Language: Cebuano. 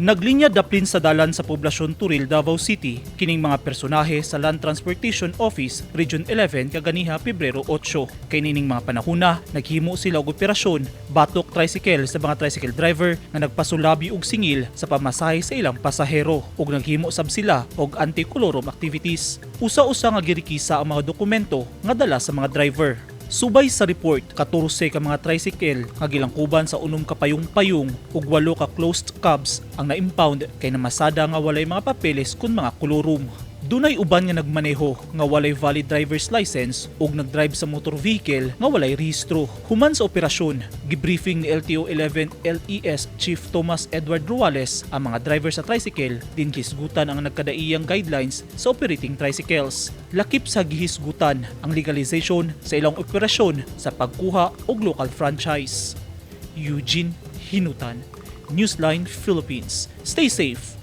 Naglinya daplin sa dalan sa poblasyon Toril, Davao City, kining mga personahe sa Land Transportation Office Region 11 kaganiha Pebrero 8. Kay nining mga panahuna, naghimo sila og operasyon batok tricycle sa mga tricycle driver nga nagpasulabi og singil sa pamasahe sa ilang pasahero ug naghimo sab sila og anti-colorum activities. Usa-usa nga girikisa ang mga dokumento nga dala sa mga driver. Subay sa report, 14 ka mga tricycle nga gilangkuban sa 6 ka payong-payong ug 8 ka closed cabs ang na-impound kay namasada nga walay mga papeles kun mga kolorum. Dunay uban nga nagmaneho nga walay valid driver's license ug nagdrive sa motor vehicle nga walay rehistro. Human sa operasyon, gibriefing ni LTO 11 LES Chief Thomas Edward Ruales ang mga driver sa tricycle din gihisgutan ang nagkadaiyang guidelines sa operating tricycles. Lakip sa gihisgutan ang legalization sa ilang operasyon sa pagkuha og local franchise. Eugene Hinutan, Newsline Philippines. Stay safe.